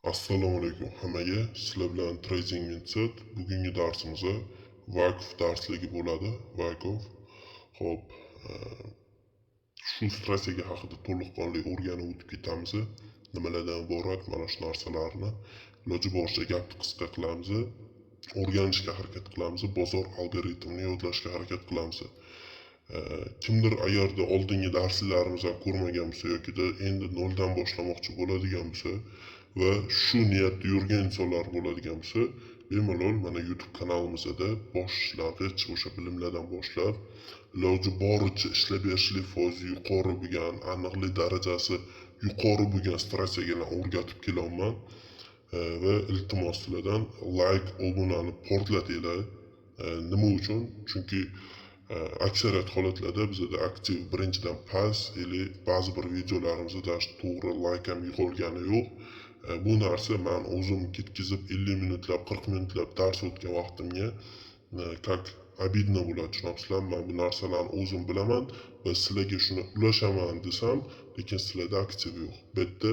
Assalomu alaykum hammaga. Sizlar bilan Trading Mindset. Bugungi darsimiz Wyckoff darsligi bo'ladi. Wyckoff. Xo'p, shu strategiya haqida to'laqonli o'rganib o'tib ketamiz. Nimalardan iborat mana shu narsalarni iloji boricha gapni qisqa qilamiz. O'rganishga harakat qilamiz, bozor algoritmini yodlashga harakat qilamiz. Kimdir agarda oldingi darslarimizni ko'rmagan bo'lsa yokida endi noldan boshlamoqchi bo'ladigan bo'lsa va shu niyatda yurgan insonlar bo'ladigan bo'lsa, bemalol mana YouTube kanalimizda boshlang'ich o'sha bilimlardan boshlab, iloji boricha ishlab berishlik foizi yuqori bo'lgan, aniqlik darajasi yuqori bo'lgan strategiyalarni o'rgatib kelyapman. Va iltimos sizlardan layk, obunani portlatinglar. Nima uchun? Chunki aksariyat holatlarda bizada aktiv birinchidan past или ba'zi bir videolarimizda даже to'g'ri layk ham yig'ilgani yo'q. Bu narsa man o'zim ketkazib 50 minutlab, 40 minutlab dars o'tgan vaqtimga как обидно bo'ladi, tushunyapsizlarmi? Man bu narsalarni o'zim bilaman va sizlarga shuni ulashaman desam, lekin sizlarda aktiv yo'q. Bu yerda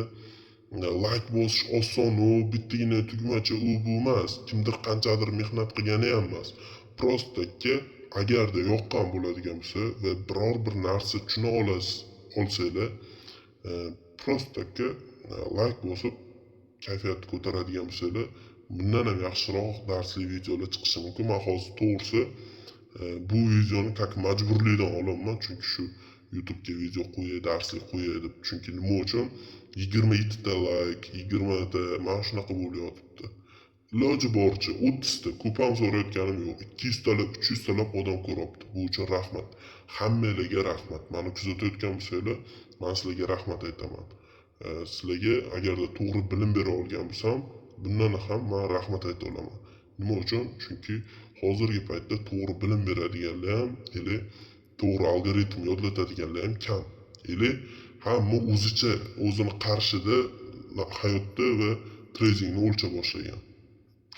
layk bosish oson, u bittagina tugmacha, u bu emas. Kimdir qanchadir mehnat qilgani ham emas. Просто agarda yoqqan bo'ladigan bo'lsa va biror bir narsa tushuna olasiz olsanglar, просто layk bosib kayfiyatni ko'taradigan bo'lsanglar, bundan ham yaxshiroq darsli videolar chiqishi mumkin. Man hozir, to'g'risi, bu videoni как majburlikdan olyapman, chunki shu YouTubega video qo'yay, darslik qo'yay deb. Chunki nima uchun 27 ta layk, 20 ta mana shunaqa bo'lib yotibdi. Iloji boricha 30 ta, ko'p ham so'rayotganim yo'q. 200 talab, 300 talab odam ko'ryapti. Bu uchun rahmat. Hammanglarga rahmat. Mani kuzatayotgan bo'lsanglar, man sizlarga rahmat aytaman. Sizlarga agarda to'g'ri bilim bera olgan bo'lsam, bundan ham man rahmat ayta olaman. Nima uchun? Chunki hozirgi paytda to'g'ri bilim beradiganlar ham или to'g'ri algoritm yodlatadiganlar ham kam. Или hamma o'zicha o'zini qarshida hayotda va tradingni o'lchab boshlagan.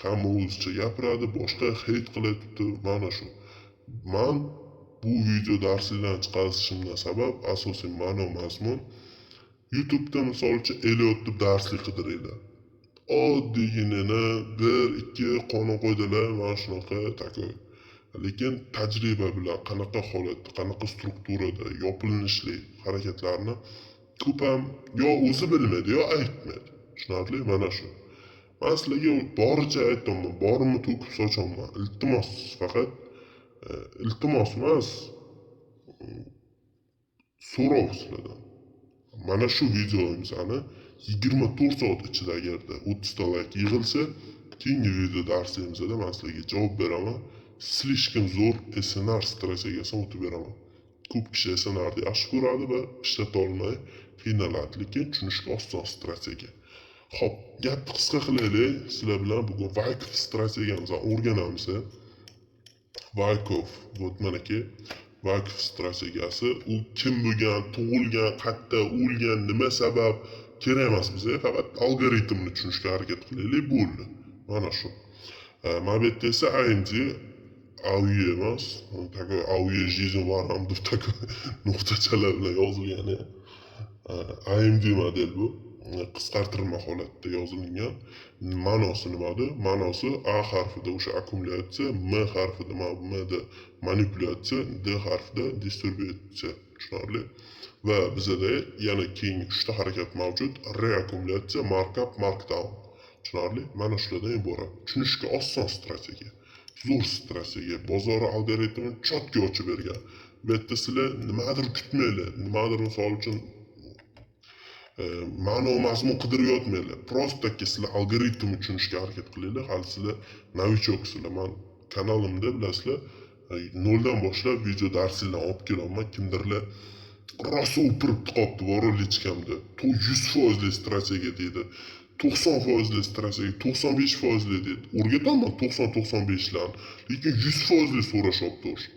Hamma o'zicha gapiradi, boshqa хейт qilyapti, mana shu. Man bu video darsliklarni chiqarishimdan sabab asosiy ma'no mazmun: YouTube'da, misol uchun, Elliot deb darslik qidiringlar. Oddiyginani bir ikki qonun qoidalar mana shunaqa такой. Lekin tajriba bilan qanaqa holatda, qanaqa strukturada yopilinishli harakatlarni ko'p ham yo o'zi bilmaydi, yo aytmaydi. Tushunarli? Mana shu. Man sizlarga boricha aytyapman, borimni to'kib sochyapman. Iltimos, faqat iltimos emas, so'rov sizlardan. Mana shu videomizni 24 soat ichida agarda 30 ta layk yig'ilsa, keyingi video darsligimizda man sizlarga javob beraman. Слишком zo'r SNR strategiyasini o'tib beraman. Ko'p kishi SNRni yaxshi ko'radi va ishlata olmay qiynaladi, lekin tushunishga oson strategiya. Xo'p, gapni qisqa qilaylik. Sizlar bilan bugun Wyckoff strategiyamizni o'rganamiz. Wyckoff, вот manaki Wyckoff strategiyasi. U kim bo'lgan, tug'ilgan, qayerda o'lgan, nima sabab kerak emas bizga, faqat algoritmni tushunishga harakat qilaylik, bo'ldi. Mana shu. Mana bu yerda esa AMD AUE emas, такой AUE жизнь ворам deb такой nuqtachalar bilan yozilgan. AMD model bu. Qisqartirilma holatda yozilgan. Ma'nosi nimada? Ma'nosi A harfida o'sha akkumulyatsiya, M harfida Mda manipulyatsiya, D harfida distributsiya. Tushunarli? Va bizada yana keyingi uchta harakat mavjud: reakkumulyatsiya, markup, markdown. Tushunarli? Mana shulardan iborat. Tushunishga oson strategiya. Zo'r strategiya. Bozor algoritmini чётко ochib bergan. Bu yerda sizlar nimadir kutmanglar. Nimadir, misol uchun, ma'no mazmun qidirib yotmanglar. Просто sizlar algoritmni tushunishga harakat qilinglar. Hali sizlar новичок sizlar. Man kanalimda, bilasizlar, noldan boshlab video darslarni olib kelyapman. Kimdirlar rosa o'pirib qolibdi borib личка mda. 100 foizli strategiya deydi. 90 foizli strategiya, 95 foizli deydi. O'rgataman 90-95larni. Lekin 100 foizli so'rashyapti o'sha.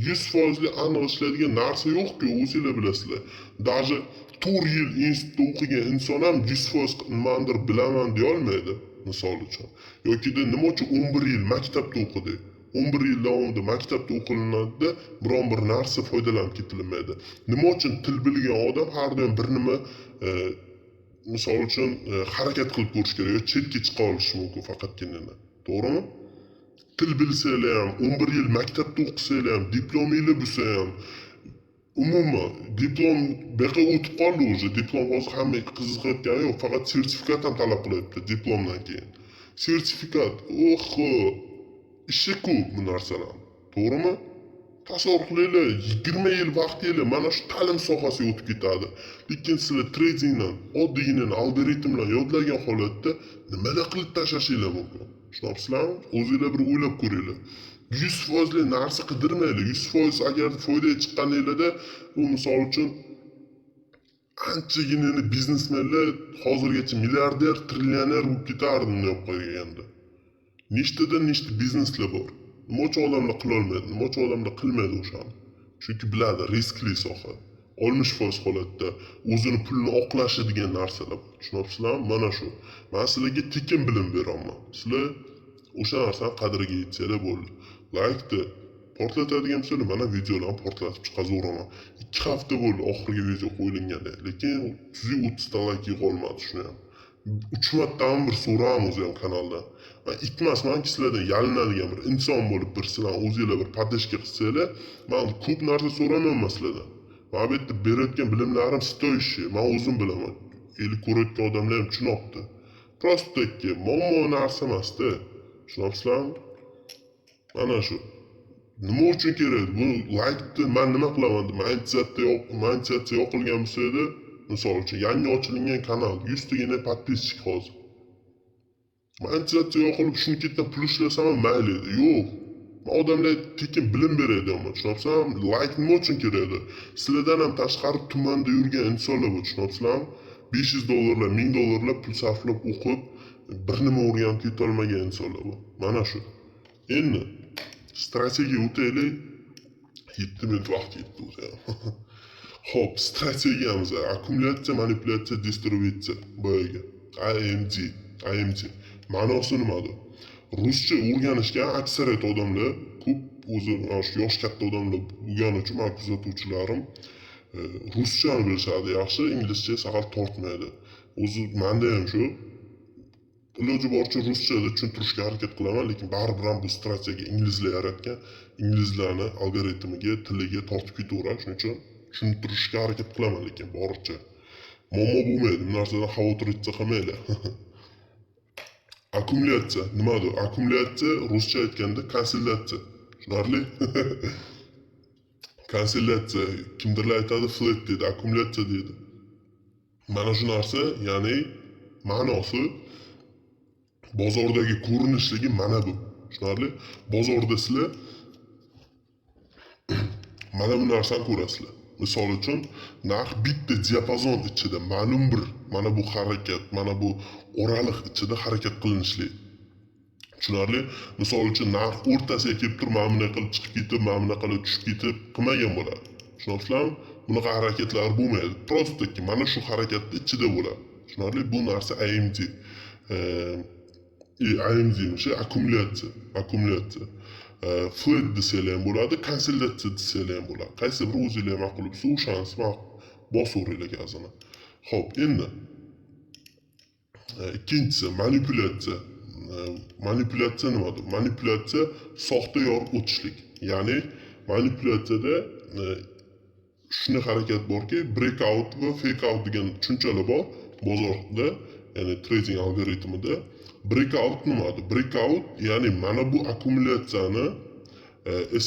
100 foizli aniq ishlaydigan narsa yo'qku, o'zinglar bilasizlar. Даже 4 yil institutda o'qigan inson ham 100% nimanidir bilaman deyolmaydi, misol uchun. Yokida nima uchun 11 yil maktabda o'qidik? 11 yil davomida maktabda o'qilinadida, biron bir narsa foydalanib ketilmaydi. Nima uchun til bilgan odam har doim bir nima Misol uchun, harakat qilib ko'rish kerak, yo chetga chiqa olish mumkin faqatgina. To'g'rimi? Til bilsanglar ham, 11 yil maktabda o'qisanglar ham, diplominglar bo'lsa ham, umuman diplom bu yoqqa o'tib qoldi уже. Diplom hozir hamma qiziqayotgani yo'q, faqat sertifikat ham talab qilyapti diplomdan keyin. Sertifikat, oho, ishi ko'p bu narsalarni. To'g'rimi? Tasavvur qilinglar, 20 yil vaqtinglar mana shu ta'lim sohasiga o'tib ketadi. Lekin sizlar tradingdan oddiygina algoritmlar yodlagan holatda nimalar qilib tashlashinglar mumkin? Tushunyapsizlarmi? O'zinglar bir o'ylab ko'ringlar. 100%li narsa qidirmanglar. 100% agar foydaga chiqqaninglarda, u misol uchun anchagina biznesmenlar hozirgacha milliarder, trillioner bo'lib ketardi bunday olib qaraganda. Nechtadan nechta bizneslar bor. Nima uchun odamlar qilolmaydi? Nima uchun odamlar qilmaydi o'shani? Chunki biladi, riskli soha. 60% holatda o'zini pulini oqlashi degan narsalar bor. Tushunyapsizlarmi? Mana shu. Men sizlarga tekin bilim beraman. Sizlar o'sha narsani qadriga yetsanglar bo'ldi. Laykni portlatadigan bo'lsanglar, mana videolarni portlatib chiqazaveraman. 2 hafta bo'ldi oxirgi video qo'yilganda, lekin tuzuk 30 ta layk yig'olmadi shuni ham. 3 martadan bir so'rayman o'zi ham kanaldan. Man itmasmanki sizlardan yalinadigan bir inson bo'lib, bir sizlarni o'zinglar bir поддержка qilsanglar, man ko'p narsa so'ramayman sizlardan. Mana bu yerda berayotgan bilimlarim стоящий, man o'zim bilaman. Eli ko'rayotgan odamlar ham tushunyapti. Просто muammo narsa emasda. Tushunyapsizlarmi? Mana shu. Nima uchun kerak? Bu laykni man nima qilaman? Monetizatsiya yo'q, monetizatsiya yoqilgan bo'lsa edi, misol uchun yangi ochilingan kanal, 100 tagina подписчик hozir. Monetizatsiya yoqilib shuni ketidan pul ishlasam ham mayli edi. Yo'q. Man odamlarga tekin bilim beray deyapman, tushunyapsizlarmi? Layk nima uchun kerak edi? Sizlardan ham tashqari tumanda yurgan insonlar bor, tushunyapsizlarmi? 500 dollarlab, 1000 dollarlab pul sarflab o'qib, bir nima o'rganib ketolmagan insonlar bor. Mana shu. Endi strategiya o'taylik. 7 minut vaqt ketdi o'zi ham. Xo'p, strategiyamiz akkumulyatsiya, manipulyatsiya, distributsiya boyagi. AMD, AMD. Ma'nosi nimadir? Ruscha o'rganishgan aksariyat odamlar ko'p, o'zi mana shu yosh katta odamlar bo'lgani uchun mani kuzatuvchilarim ruschani bilishadi yaxshi, inglizcha sal tortmaydi. O'zi manda ham shu. Iloji boricha ruschada tushuntirishga harakat qilaman, lekin baribir ham bu strategiya inglizlar yaratgan, inglizlarni algoritmiga, tiliga tortib ketaveradi. Shuning uchun tushuntirishga harakat qilaman, lekin boricha. Muammo bo'lmaydi, bu narsadan xavotir qilmanglar. Akkumulyatsiya nimadir? Akkumulyatsiya ruscha aytganda konsolidatsiya. Tushunarli? Konsolidatsiya, kimdirlar aytadi flat deydi, akkumulyatsiya deydi. Mana shu narsa, ya'ni ma'nosi bozordagi ko'rinishligi mana bu. Tushunarli? Bozorda sizlar mana bu narsani ko'rasizlar. Misol uchun, narx bitta diapazon ichida ma'lum bir mana bu harakat, mana bu oraliq ichida harakat qilinishli. Tushunarli? Misol uchun, narx o'rtasiga kelib turib, mana bunday qilib chiqib ketib, mana bunaqa qilib tushib ketib qilmagan bo'ladi. Tushunyapsizlarmi? Bunaqa harakatlar bo'lmaydi. Просто mana shu harakatni ichida bo'ladi. Tushunarli? Bu narsa AMD. AMD o'sha akkumulyatsiya, akkumulyatsiya. Flat desanglar ham bo'ladi, konsolidatsiya desanglar ham bo'ladi. Qaysi biri o'zinglar ma'qul bo'lsa, o'shanisi bosaveringlar gazini. Xo'p, endi ikkinchisi manipulyatsiya. Manipulyatsiya nimadir? Manipulyatsiya soxta yorib o'tishlik. Ya'ni manipulyatsiyada shunday harakat borki, breakout va fake out degan tushunchalar bor bozorda, ya'ni trading algoritmida. Breakout nimadir? Breakout, ya'ni mana bu akkumulyatsiyani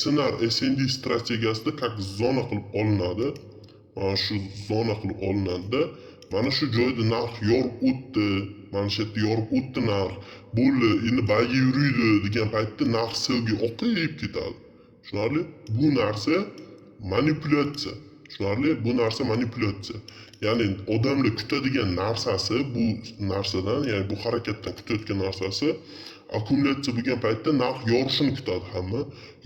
SNR, SND strategiyasida как zona qilib olinadi. Mana shu zona qilib olinadida, mana shu joyda narx yorib o'tdi, mana shu yerda yorib o'tdi narx, bo'ldi, endi buyga yuriydi degan paytda narx sellga oqib ketadi. Tushunarli? Bu narsa manipulyatsiya. Tushunarli? Bu narsa manipulyatsiya. Ya'ni odamlar kutadigan narsasi bu narsadan, ya'ni bu harakatdan kutayotgan narsasi akkumulyatsiya bo'lgan paytda narx yorishini kutadi hamma.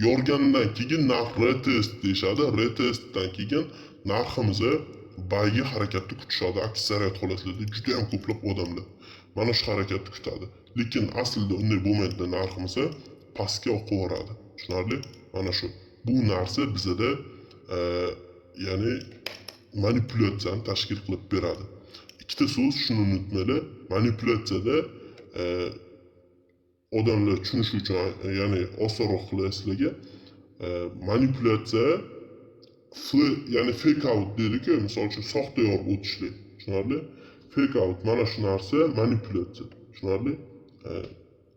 Yorgandan keyin narx retest deyishadi. Retestdan keyin narximiz buyga harakatni kutishadi. Aksariyat holatlarda juda ham ko'plab odamlar mana shu harakatni kutadi. Lekin aslida unday bo'lmaydi, narximiz pastga oqib yuboradi. Tushunarli? Mana shu. Bu narsa bizada ya'ni manipulyatsiyani tashkil qilib beradi. Ikkita so'z, shuni unutmanglar. Manipulyatsiyada odamlar tushunishi uchun, ya'ni osonroq qilay sizlarga. Manipulyatsiya, ya'ni fake out deydi-ku, misol uchun soxta yorib o'tishlik. Tushunarli? Fake out mana shu narsa manipulyatsiya. Tushunarli?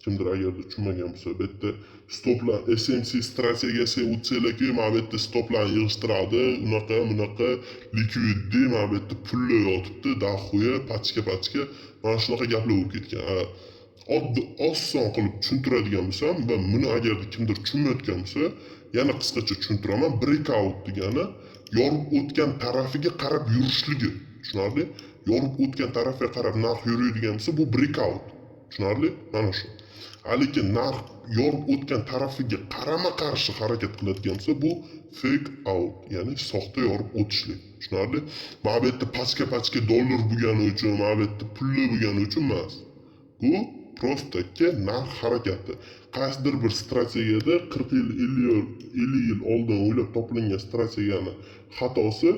Kimdir agarda tushunmagan bo'lsa, bu yerda stoplar SMC strategiyasiga o'tsanglar-ku, mana bu yerda stoplarni yig'ishtiradi, unaqa bunaqa liquidity, mana bu yerda pullar yotibdi, дохуя, пачка пачка, mana shunaqa gaplar bo'lib ketgan. Oddiy, oson qilib tushuntiradigan bo'lsam va buni agarda kimdir tushunmayotgan bo'lsa, yana qisqacha tushuntiraman. Breakout degani yorib o'tgan tarafiga qarab yurishligi. Tushunarli? Yorib o'tgan tarafiga qarab narx yuradigan bo'lsa, bu breakout. Tushunarli? Mana shu. Lekin narx yorib o'tgan tarafiga qarama qarshi harakat qiladigan bo'lsa, bu fake out, ya'ni soxta yorib o'tishlik. Tushunarli? Mana bu yerda пачка пачка dollar bo'lgani uchun, mana bu yerda pullar bo'lgani uchun emas. Bu просто narx harakati. Qaysidir bir strategiyada 40 yil, 50 yil, 50 yil oldin o'ylab topilgan strategiyani xatosi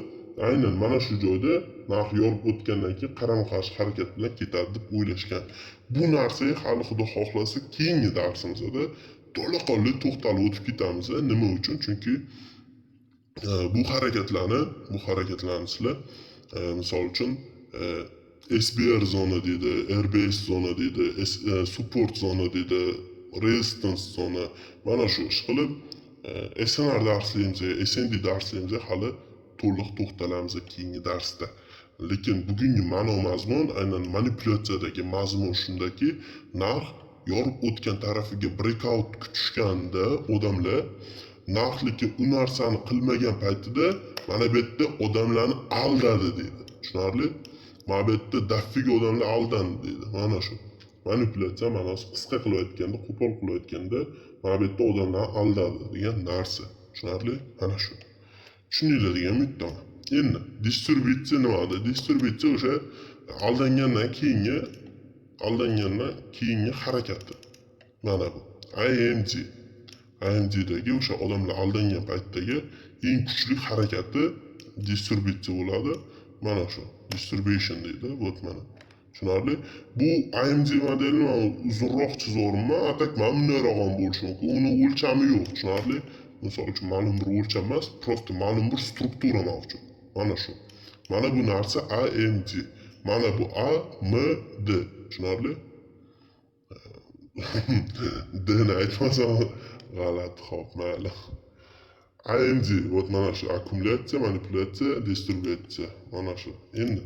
aynan mana shu joyda narx yorib o'tgandan keyin qarama qarshi harakat bilan ketadi deb o'ylashgan. Bu narsaga hali, xudo xohlasa, keyingi darsimizda to'laqonli to'xtalib o'tib ketamiz. Nima uchun? Chunki bu harakatlarni sizlar misol uchun SBR zona deydi, RBS zona deydi, support zona deydi, resistance zona. Mana shu ish qilib SNR darsligimizga, SND darsligimizga hali to'liq to'xtalamiz keyingi darsda. Lekin bugungi ma'no mazmun, aynan manipulyatsiyadagi mazmun shundaki, narx yorib o'tgan tarafiga breakout kutishganda odamlar, narx lekin u narsani qilmagan paytida mana bu yerda odamlarni aldadi deydi. Tushunarli? Mana bu yerda дофига odamlar aldandi deydi. Mana shu. Manipulyatsiya ma'nosi qisqa qilib aytganda, qo'pol qilib aytganda, mana bu yerda odamlarni aldadi degan narsa. Tushunarli? Mana shu. Tushundinglar degan umiddaman. Endi distributsiya nimada? Distributsiya o'sha aldangandan keyingi harakati. Mana bu. AMD. AMDdagi o'sha odamlar aldangan paytdagi eng kuchli harakati distributsiya bo'ladi. Mana shu distribution deydi. Вот mana. Tushunarli? Bu AMD modelini man uzunroq chizyapman, а так mana bundayroq ham bo'lishi mumkin. Uni o'lchami yo'q, tushunarli? Misol uchun ma'lum bir o'lcham emas, просто ma'lum bir struktura mavjud. Mana shu. Mana bu narsa AMD. Mana bu AMD. Tushunarli? D ni aytmasam g'alati, xo'p, mayli. AMD, вот mana shu akkumulyatsiya, manipulyatsiya, distributsiya. Mana shu. Endi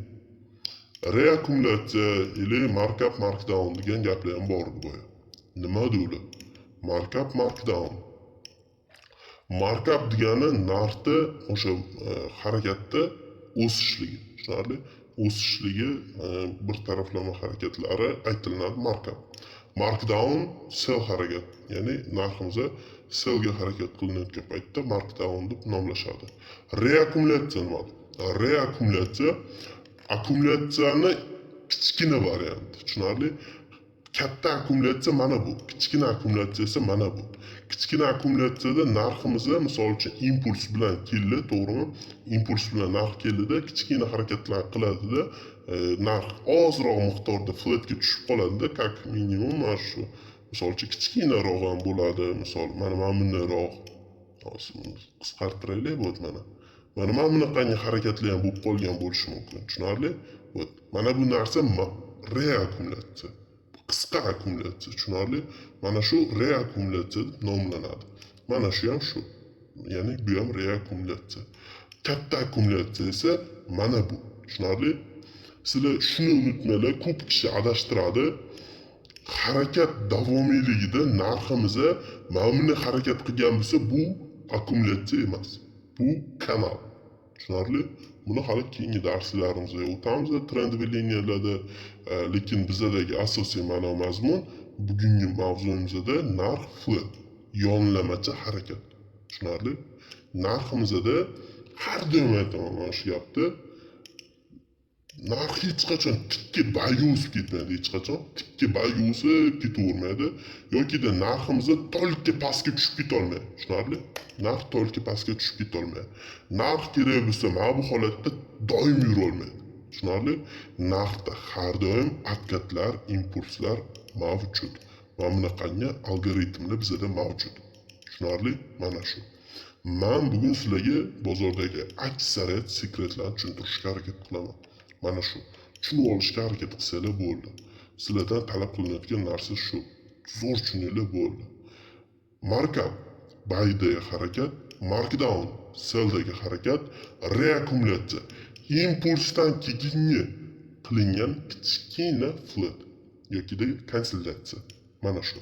reakkumulyatsiya или markup markdown degan gaplar ham bor edi boya. Nima ular? Markup markdown. Markup degani narxni o'sha harakatda o'sishligi. Tushunarli? O'sishligi, bir taraflama harakatlari aytilinadi markup. Markdown sell harakat, ya'ni narximiz sellga harakat qilinayotgan paytda markdown deb nomlashadi. Reakkumulyatsiya nima? Reakkumulyatsiya akkumulyatsiyani kichkina varianti. Tushunarli? Katta akkumulyatsiya mana bu, kichkina akkumulyatsiya esa mana bu. Kichkina akkumulyatsiyada narximiz misol uchun impuls bilan keldi, to'g'rimi? Impuls bilan narx keldida, kichkina harakatlar qiladida, narx ozroq miqdorda flatga tushib qoladida, как minimum mana shu misol uchun kichkinaroq ham bo'ladi, misol mana bundayroq. Hozir buni qisqartiraylik, вот mana. Mana bunaqangi harakatlar ham bo'lib qolgan bo'lishi mumkin. Tushunarli? Вот. Mana bu narsa reakkumulyatsiya. Qisqa akkumulyatsiya, tushunarli? Mana shu reakkumulyatsiya deb nomlanadi. Mana shu ham shu. Ya'ni bu ham reakkumulyatsiya. Katta akkumulyatsiya esa mana bu. Tushunarli? Sizlar shuni unutmanglar, ko'p kishi adashtiradi. Harakat davomiyligida narximiz mana bunday harakat qilgan bo'lsa, bu akkumulyatsiya emas. Bu kanal. Tushunarli? Buni hali keyingi darslarimizda o'tamiz трендовый liniyalarda, lekin bizadagi asosiy ma'no mazmun bugungi mavzumizda narx flat, yonlamacha harakat. Tushunarli? Narximizda har doim aytaman mana shu gapni. Narx hech qachon tikka buyga o'sib ketmaydi, hech qachon tikka buyga o'sib ketavermaydi yokida narximiz только pastga tushib ketolmaydi. Tushunarli? Narx только pastga tushib ketolmaydi. Narx kerak bo'lsa mana bu holatda doim yurolmaydi. Tushunarli? Narxda har doim откат lar, impulslar mavjud. Mana bunaqangi algoritmlar bizada mavjud. Tushunarli? Mana shu. Man bugun sizlarga bozordagi aksariyat sekretlarni tushuntirishga harakat qilaman. Mana shu. Tushunib olishga harakat qilsanglar bo'ldi. Sizlardan talab qilinayotgan narsa shu. Zo'r tushuninglar bo'ldi. Markup buydagi harakat, markdown selldagi harakat, reakkumulyatsiya impulsdan keyingi qilingan kichkina flat yokida konsolidatsiya. Mana shu.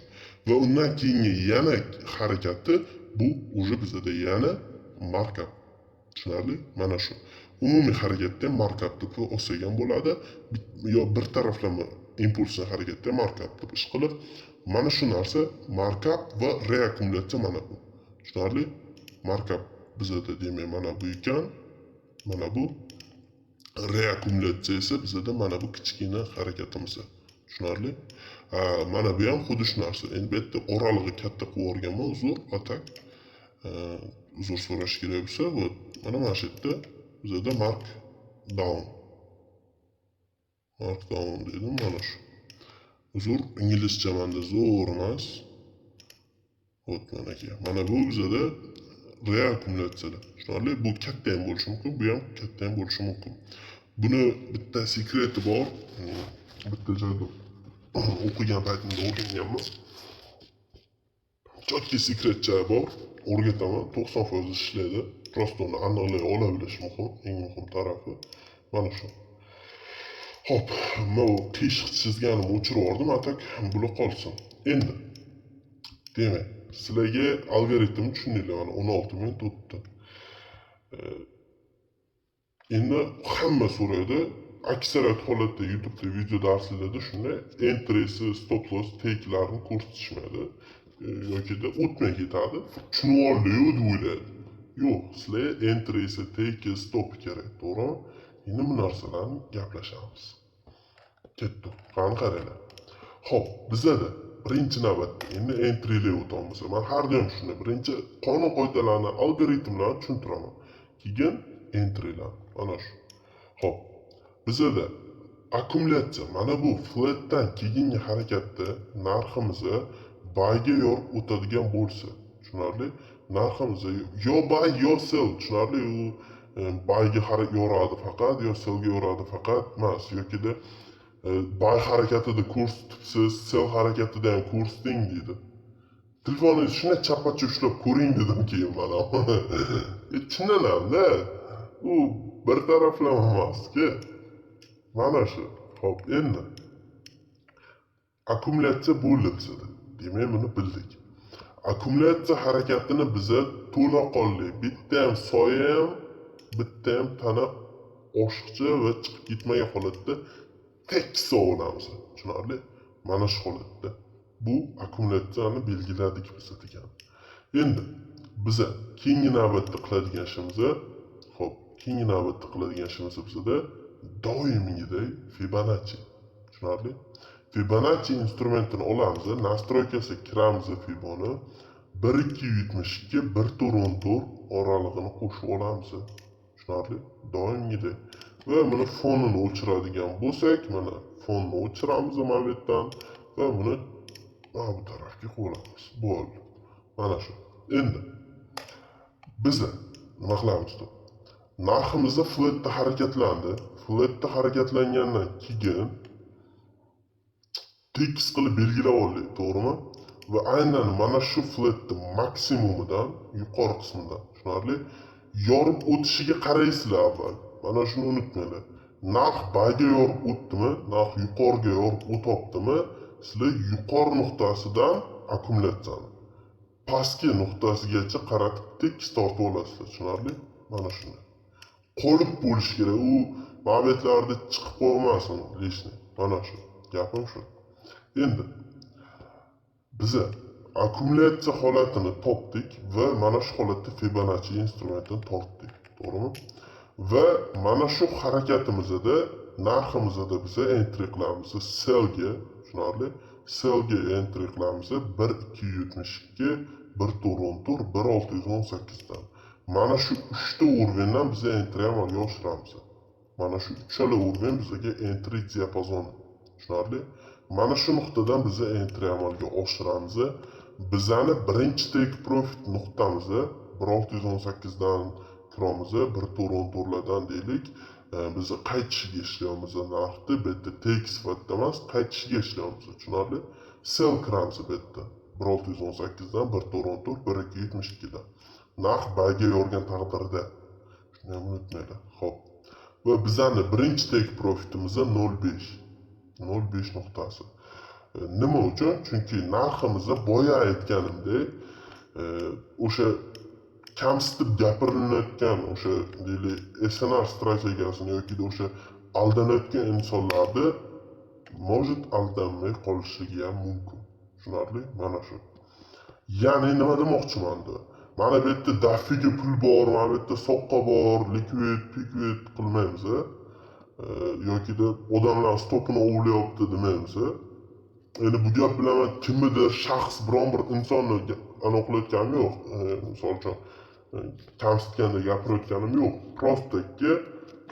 Va undan keyingi yana harakati bu уже bizada yana markup. Tushunarli? Mana shu. Umumiy harakatda markup deb olsak ham bo'ladi, yo bir taraflama impulsni harakatda markup deb ish qilib, mana shu narsa markup va reakkumulyatsiya mana bu. Tushunarli? Markup bizada demak mana bu ekan, mana bu reakkumulyatsiya esa bizada mana bu kichkina harakatimiz. Tushunarli? Ha, mana bu ham xuddi shu narsa. Endi bu yerda oralig'i katta qilib yuborganman, uzr, а так uzr so'rash kerak bo'lsa, вот mana shu yerda bizada mark down. Mark down dedim, mana shu. Uzr, inglizcha manda zo'r emas. Вот manaki. Mana bu bizada reakkumulyatsiyalar. Tushunarli? Bu katta ham bo'lishi mumkin, bu ham katta ham bo'lishi mumkin. Buni bitta sekreti bor. Bitta joyda o'qigan paytimda o'rganganman. Четкий sekretcha bor. O'rgataman. 90% ishlaydi. Просто uni aniqlay ola bilish muhim, eng muhim tarafi. Mana shu. Xo'p, men bu qiyshiq chizganimni o'chirib yubordim, а так bular qolsin. Endi demak, sizlarga algoritmni tushundinglar, mana 16 minut o'tdi. Endi hamma so'raydi. Aksariyat holatda YouTube'da video darslarda shunday entry'si, stop loss, take'larni ko'rsatishmaydi. Yokida o'tmay ketadi. Tushunib oldi-yu deb o'ylaydi. Yo'q, sizlarga entry'si, take'i, stop kerak, to'g'rimi? Endi bu narsalarni gaplashamiz. Ketdik. Qani qaranglar. Xo'p, bizada birinchi navbatda endi entry'ga o'tamiz. Men har doim shunday birinchi qonun qoidalarni, algoritmlarni tushuntiraman. Keyin entry'lar. Mana shu. Xo'p, bizada akkumulyatsiya mana bu flatdan keyingi harakatda narximizni buyga yorib o'tadigan bo'lsa, tushunarli? Narximiz yo buy yo sell, tushunarli? U buyga yoradi faqat yo sellga yoradi faqat emas, yokida buy harakatida ko'rsatibsiz, sell harakatida ham ko'rsating deydi. Telefoningizni shunday chappacha ushlab ko'ring dedim keyin mana. Chindan hamda u bir taraflama emas-ku. Mana shu. Xo'p, endi akkumulyatsiya bo'ldi bizada. Demak, buni bildik. Akkumulyatsiya harakatini biza to'laqonli, bitta ham soya ham, bitta ham tana oshiqcha va chiqib ketmagan holatda tekis olamiz. Tushunarli? Mana shu holatda bu akkumulyatsiyani belgiladik biz degan. Endi biza keyingi navbatda qiladigan ishimiz, xo'p, keyingi navbatda qiladigan ishimiz bizada doimgidek Fibonacci. Tushunarli? Fibonacci instrumentini olamiz, настройка siga kiramiz Fiboni 1.272 1.414 oralig'ini qo'shib olamiz. Tushunarli? Doimgidek. Va buni fonini o'chiradigan bo'lsak, mana fonni o'chiramiz mana bu yerdan va buni mana bu tarafga qo'yamiz. Bo'ldi. Mana shu. Endi biza nima qilamiz? Narximizda flatda harakatlandi. Flatda harakatlangandan keyin tekis qilib belgilab oldik, to'g'rimi? Va aynan mana shu flatni maksimumidan, yuqori qismidan, tushunarli? Yorib o'tishiga qaraysizlar avval. Mana shuni unutmanglar. Narx buyga yorib o'tdimi, narx yuqoriga yorib o'tyaptimi, sizlar yuqori nuqtasidan akkumulyatsiyani pastki nuqtasigacha qaratib tekis tortib olasizlar, tushunarli? Mana shuni. Qolib bo'lishi kerak. U mabetlarda chiqib qolmasin лишний. Mana shu. Gapim shu. Endi biza akkumulyatsiya holatini topdik va mana shu holatda Fibonacci instrumentini tortdik, to'g'rimi? Va mana shu harakatimizda narximizda biza entry qilamiz sellga, tushunarli? Sellga entry qilamiz 1.272, 1.414, 1.618 dan. Mana shu uchta уровень dan biza entry amalga oshiramiz. Mana shu uchala уровень bizga entry diapazoni. Tushunarli? Mana shu nuqtadan biza entry amalga oshiramiz. Bizani birinchi take profit nuqtamiz 1618 dan kiramiz, 1414lardan deylik. Biz qaytishiga ishlayapmiz narxni, bu yerda take sifatida emas, qaytishiga ishlayapmiz. Tushunarli? Sell kiramiz bu yerda. 1618 dan 1414, 1272 dan. Narx buyga yorgan taqdirda. Shuni ham unutmanglar. Xo'p. Va bizani birinchi take profitimiz 0.5. 0.5 nuqtasi. Nima uchun? Chunki narximizni boya aytganimdek, o'sha kamsitib gapirilayotgan o'sha, deylik, SNR strategiyasini yoki o'sha aldanayotgan insonlarni может aldanmay qolishligi ham mumkin. Tushunarli? Mana shu. Ya'ni nima demoqchiman? Mana bu yerda дофига pul bor, mana bu yerda soqqa bor, likvid, pikvid qilmaymiz. Yokida odamlar stopini ovlayapti demaymiz. Endi bu gap bilan man kimnidir shaxs, biron bir insonni anaqa qilayotganim yo'q. Misol uchun, kamsitganda gapirayotganim yo'q. Просто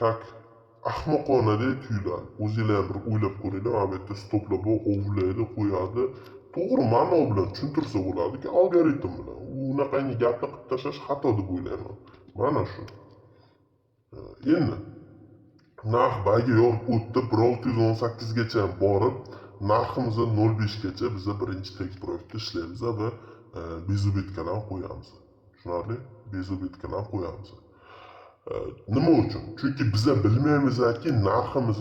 как ahmoqonadek tuyuladi. O'zinglar ham bir o'ylab ko'ringlar, mana bu yerda stoplar bor, ovlaydi, qo'yadi. To'g'ri ma'no bilan tushuntirsa bo'ladiki, algoritm bilan. U unaqangi gapni qilib tashlash xato deb o'ylayman. Mana shu. Endi narx buyga yorib o'tdi, 1618 gacha borib, narximiz 0.5 gacha biza birinchi take profitni ishlaymiz va безубытка dan qo'yamiz. Tushunarli? Безубытка dan qo'yamiz. Nima uchun? Chunki biza bilmaymizki, narximiz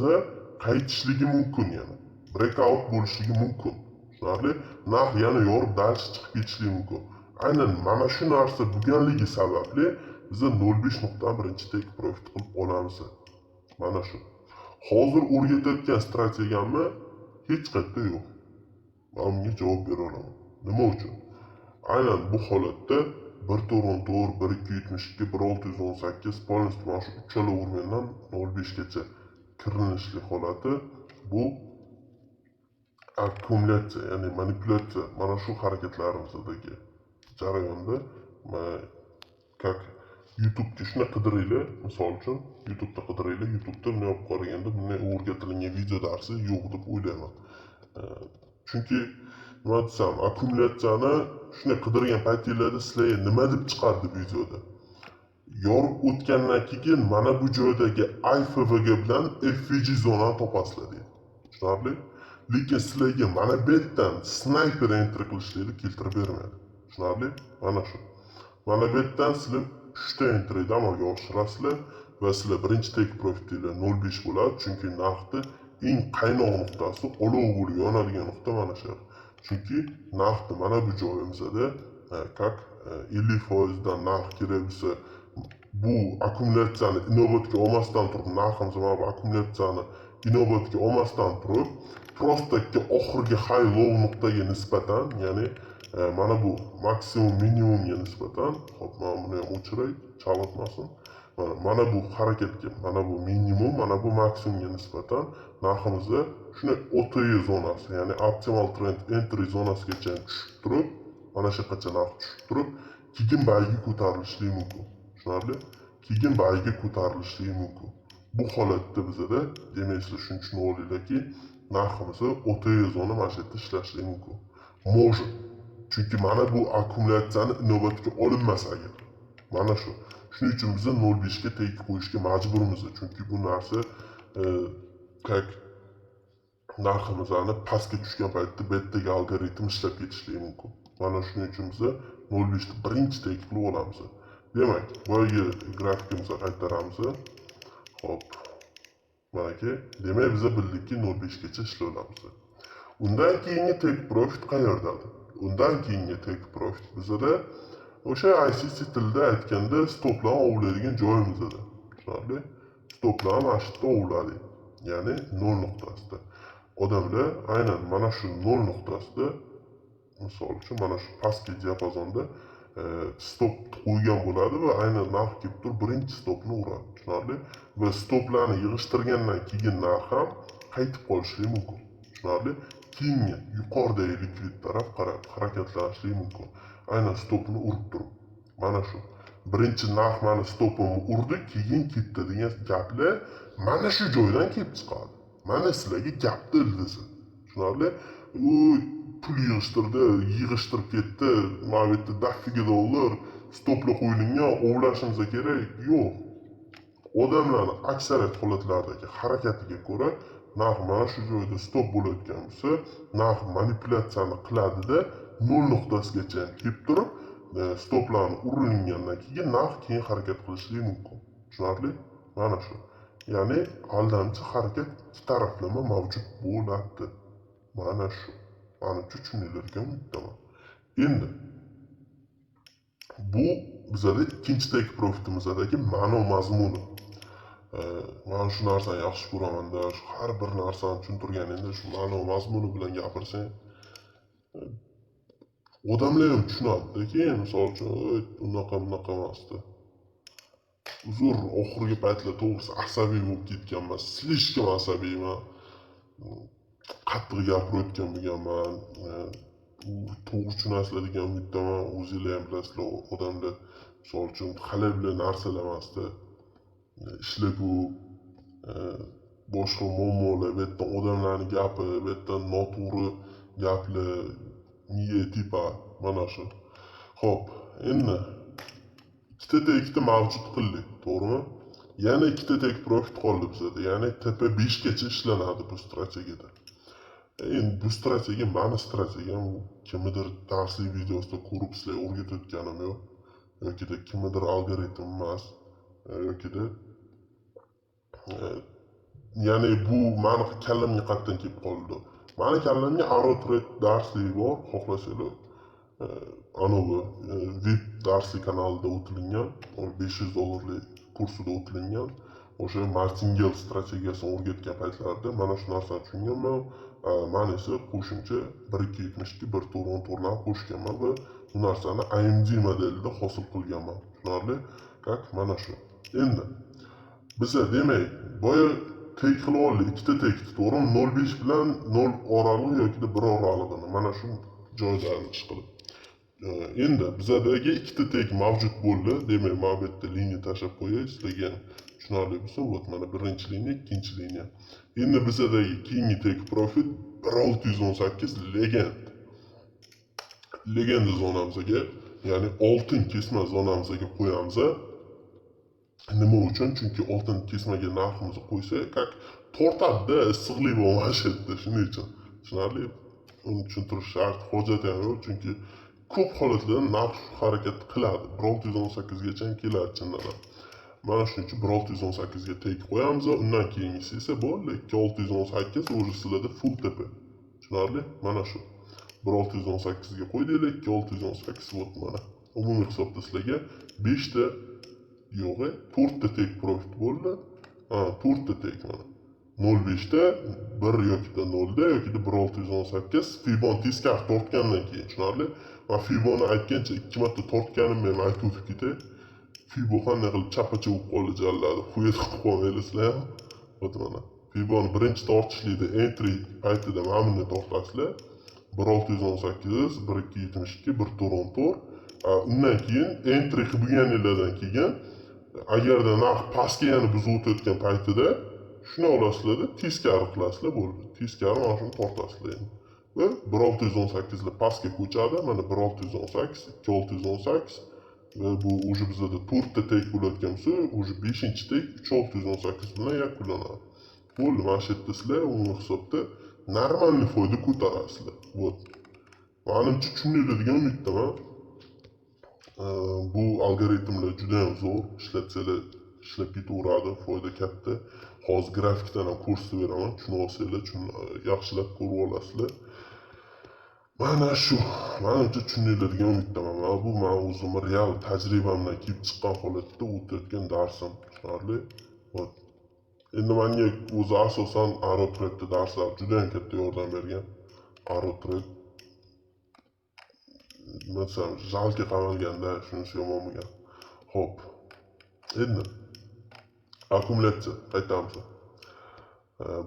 qaytishligi mumkin yana. Breakout bo'lishligi mumkin. Tushunarli? Narx yana yorib дальше chiqib ketishligi mumkin. Aynan mana shu narsa bo'lganligi sababli biza 0.5 nuqtadan birinchi take profit qilib olamiz. Mana shu. Hozir o'rgatayotgan strategiyamni hech qayerda yo'q. Man bunga javob bera olaman. Nima uchun? Aynan bu holatda 1414, 1272, 1618 полностью mana shu uchala уровень dan 0.5 gacha kirinishli holati bu akkumulyatsiya, ya'ni manipulyatsiya, mana shu harakatlarimizdagi jarayonda, как YouTube'ga shuni qidiringlar, misol uchun, YouTube'da qidiringlar, YouTube'da bunday olib qaraganda bunday o'rgatilgan video darsi yo'q deb o'ylayman. Chunki nima desam, akkumulyatsiyani shunday qidirgan paytinglarda sizlarga nima deb chiqadi videoda? Yorib o'tgandan keyin mana bu joydagi IFVG bilan FVG zonani topasizlar deydi. Tushunarli? Lekin sizlarga mana bu yerdan snayper entry qilishlikni keltirib bermaydi. Tushunarli? Mana shu. Mana bu yerdan sizlar 3 ta entryni amalga oshirasizlar va sizlar birinchi take profitinglar 0.5 bo'ladi, chunki narxni eng qaynoq nuqtasi, olov bo'lib yonadigan nuqta mana shu yer. Chunki narxni mana bu joyimizda, как 50% dan narx kerak bo'lsa, bu akkumulyatsiyani inobatga olmasdan turib, narximiz mana bu akkumulyatsiyani inobatga olmasdan turib, просто oxirgi high low nuqtaga nisbatan, ya'ni mana bu maksimum minimumga nisbatan, hop, mana buni ham o'chiray, chalg'itmasin. Mana bu harakatga, mana bu minimum, mana bu maksimumga nisbatan narximizda shunday OTE zonasi, ya'ni optimal trend entry zonasigacha tushib turib, mana shu yoqqacha narx tushib turib, keyin buyga ko'tarilishligi mumkin. Tushunarli? Keyin buyga ko'tarilishligi mumkin. Bu holatda bizada, demak, sizlar shuni tushunib olinglarki, narximiz OTE zona mana shu yerda ishlashligi mumkin. Может. Chunki mana bu akkumulyatsiyani inobatga olinmasa agar. Mana shu. Shuning uchun biz 0.5 ga take qo'yishga majburmiz. Chunki bu narsa, как narximizni pastga tushgan paytda bu yerdagi algoritm ishlab ketishligi mumkin. Mana shuning uchun biz 0.5 ni birinchi take qilib olamiz. Demak, boyagi grafikimizni qaytaramiz. Xo'p. Manaki, demak, biz bildikki 0.5 gacha ishlay olamiz. Undan keyingi take profit qayerdadir? Undan keyingi take profit bizada o'sha ICT tilida aytganda stoplarni ovlaydigan joyimiz edi. Tushunarli? Stoplarni mana shu yerda ovladik. Ya'ni 0 nuqtasida. Odamlar aynan mana shu 0 nuqtasida, misol uchun, mana shu pastki diapazonda stop qo'ygan bo'ladi va aynan narx kelib turib birinchi stopni uradi. Tushunarli? Va stoplarni yig'ishtirgandan keyin narx ham qaytib qolishligi mumkin. Tushunarli? Keyingi yuqoridagi likvid taraf qarab harakatlanishligi mumkin. Aynan stopni urib turib. Mana shu. Birinchi narx mani stopimni urdi, keyin ketdi degan gaplar. Mana shu joydan kelib chiqadi. Mana sizlarga gapni ildizi. Tushunarli? U pul yig'ishtirdi, yig'ishtirib ketdi. Mana bu yerda дофига dollar stoplar qo'yilgan, ovlashimiz kerak. Yo'q. Odamlarni aksariyat holatlardagi harakatiga ko'ra narx mana shu joyda stop bo'layotgan bo'lsa, narx manipulyatsiyani qiladida, nol nuqtasigacha kelib turib, stoplarni urilingandan keyin narx keyin harakat qilishligi mumkin. Tushunarli? Mana shu. Ya'ni aldamchi harakat ikki taraflama mavjud bo'ladi. Mana shu. Manimcha tushundinglar degan umiddaman. Endi bu bizada ikkinchi take profitimizdagi ma'no mazmuni. Mana shu narsani yaxshi ko'ramanda, shu har bir narsani tushuntirganingda shu ma'no mazmuni bilan gapirsang, odamlar ham tushunadi. Keyin misol uchun, unaqa bunaqa emasdi. Uzr, oxirgi paytlar to'g'risi asabiy bo'lib ketganman, слишком asabiyman. Qattiq gapirayotgan bo'lganman. U to'g'ri tushunasizlar degan umiddaman. O'zinglar ham bilasizlar, odamlar misol uchun hali bilan narsalar emasdi. Ishlar ko'p, boshqa muammolar, bu yerdan odamlarning gapi, bu yerdan noto'g'ri gaplar, miya типа mana shu. Xo'p, endi ikkita take'ni mavjud qildik, to'g'rimi? Yana ikkita take profit qoldi bizada. Ya'ni TP 5 gacha ishlanadi bu strategiyada. Endi bu strategiya mani strategiyam, kimnidir darslik videosida ko'rib sizlarga o'rgatayotganim yo'q. Yokida kimnidir algoritm emas, yokida ya'ni bu mani kallamga qayerdan kelib qoldi? Mani kallamga Aro Trade darsligi bor, xohlasanglar anavi VIP darslik kanalida o'tilingan, 500 dollarlik kursida o'tilingan. O'sha martingale strategiyasini o'rgatgan paytlarida mana shu narsani tushunganman. Man esa qo'shimcha 1.272, 1.414larni qo'shganman va bu narsani IMD modelida hosil qilganman. Tushunarli? Как mana shu. Endi biza demak boya take qilib oldik, ikkita take, to'g'rimi? 0.5 bilan 0 oralig'i yoki 1 oralig'ini mana shu joylarni ish qilib. Endi bizadagi ikkita take mavjud bo'ldi. Demak, mana bu yerda liniya tashlab qo'yay, sizlarga tushunarli bo'lsin. Вот mana birinchi liniya, ikkinchi liniya. Endi bizadagi keyingi take profit 1.618 legend. Legenda zonamizga, ya'ni oltin kesma zonamizga qo'yamiz. Nima uchun? Chunki oltin kesmaga narximizni qo'ysak, как tortadi-da, issiqlik bor mana shu yerda, shuning uchun. Tushunarli? Uni tushuntirish shart, hojati ham yo'q, chunki ko'p holatlarda narx harakat qiladi. 1.618 gacha ham keladi chindan ham. Mana shuning uchun 1.618 ga take qo'yamiz, undan keyingisi esa bo'ldi 2.618 уже sizlarda full TP. Tushunarli? Mana shu. 1.618 ga qo'ydinglar, 2.618 вот mana. Umumiy hisobda sizlarga 5 ta yo'q, 4 ta take profit bo'ldi. Ha, 4 ta take mana. 0.5 ta, 1 yoki 0 da yoki 1.618 Fibon teskari tortgandan keyin, tushunarli? Man Fiboni aytgancha 2 marta tortganimni ham aytib o'tib ketay. Fibo qanday qilib chapacha bo'lib qoldi jalladi. Хуй qilib qolmanglar sizlar ham. Вот mana. Fiboni birinchi tortishlikda entry paytida mana bunday tortasizlar. 1.618, 1.272, 1.414. Undan keyin entry qilib bo'lganinglardan keyin agarda narx pastga yana buzib o'tayotgan paytida shuni olasizlarda, teskari qilasizlar, bo'ldi. Teskari mana shuni tortasizlar endi. Va 1.618 lar pastga ko'chadi. Mana 1.618, 2.618 va bu уже bizada 4 ta take bo'layotgan bo'lsa, уже 5 take 3.618 bilan yakunlanadi. Bo'ldi, mana shu yerda sizlar umumiy hisobda нормальный foyda ko'tarasizlar. Вот. Manimcha tushundinglar degan umiddaman. Bu algoritmlar juda ham zo'r, ishlatsanglar ishlab ketaveradi, foyda katta. Hozir grafikdan ham ko'rsatib beraman, tushunib olsanglar, yaxshilab ko'rib olasizlar. Mana shu, manimcha tushundinglar degan umiddaman. Mana bu men o'zimni real tajribamdan kelib chiqqan holatda o'tayotgan darsim. Tushunarli? Вот. Endi menga o'zi asosan Aro Trade'da darslar juda ham katta yordam bergan. Aro Trade nima desam, жалко qamalganda shunisi yomon bo'lgan. Xo'p. Endi akkumulyatsiya qaytamiz.